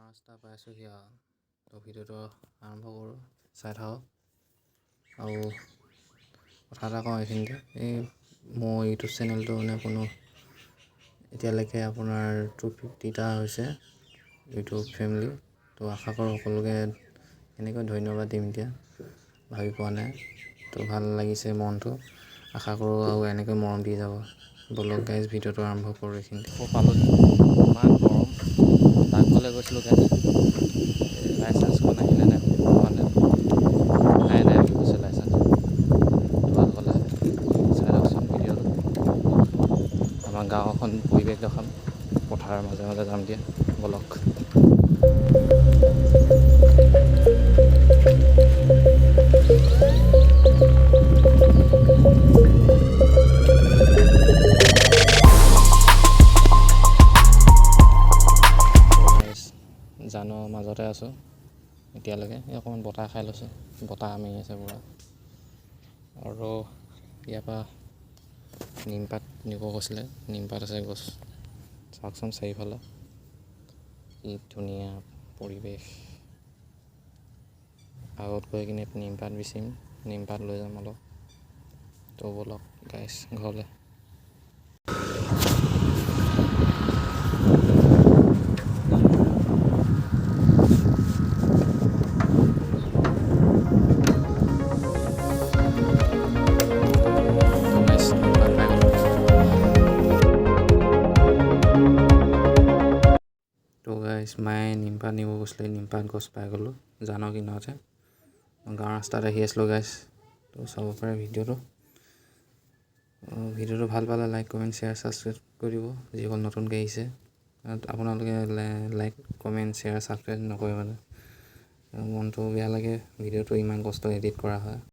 ৰাস্তা পাইছোঁহি আৰু। তো ভিডিঅ'টো আৰম্ভ কৰোঁ, চাই থাকক। আৰু কথা এটা কওঁ এইখিনিতে, এই মোৰ ইউটিউব চেনেলটো মানে কোনো এতিয়ালৈকে আপোনাৰ 250টা হৈছে ইউটিউব ফেমিলি। তো আশা কৰোঁ সকলোকে কেনেকৈ ধন্যবাদ দিম এতিয়া ভাবি পোৱা নাই। তো ভাল লাগিছে মনটো, আশা কৰোঁ আৰু এনেকৈ মৰম দি যাব। ব'লক গাইজ, ভিডিঅ'টো আৰম্ভ কৰোঁ এইখিনিতে। পালোঁ, ইমান গৰম। ডাকঘৰলৈ গৈছিলোঁ গাইজ, লাইচেঞ্চখন আহিলে নাই সুধিব নাই। নাই নাই বুলি কৈছে লাইচেঞ্চ। তো আগলৈ চাই লওকচোন ভিডিঅ'টো। আমাৰ গাঁওখন পৰিৱেশ দেখাম, পথাৰৰ মাজে মাজে যাম দিয়া, ব'লক। জানৰ মাজতে আছোঁ এতিয়ালৈকে। এই অকণমান বতাহ খাই লৈছোঁ, বতাহ মাৰি আছে পূৰা। আৰু ইয়াৰ পৰা নিমপাত নিব কৈছিলে, নিমপাত আছে গছ। চাওকচোন চাৰিওফালে কি ধুনীয়া পৰিৱেশ। আগত গৈ কিনে নিমপাত বেচিম, নিমপাত লৈ যাম অলপ। তো ব'লক গাইজ ঘৰলৈ। তো গাইজ, নিমপাত পাই গ'লোঁ। তো গাইজ, মায়ে নিমপাত নিব গৈছিলে, নিমপাত গছ পাই গ'লোঁ জানৰ কিনাৰতে। গাঁৱৰ ৰাস্তাত আহি আছিলোঁ গাইজ। তো চাব পাৰে ভিডিঅ'টো। ভিডিঅ'টো ভাল পালে লাইক, কমেণ্ট, শ্বেয়াৰ, ছাবস্ক্ৰাইব কৰি দিব। যিসকল নতুনকৈ আহিছে আপোনালোকে লাইক, কমেণ্ট, শ্বেয়াৰ, ছাবস্ক্ৰাইব নকৰে মানে মনটো বেয়া লাগে। ভিডিঅ'টো ইমান কষ্ট এডিট কৰা হয়।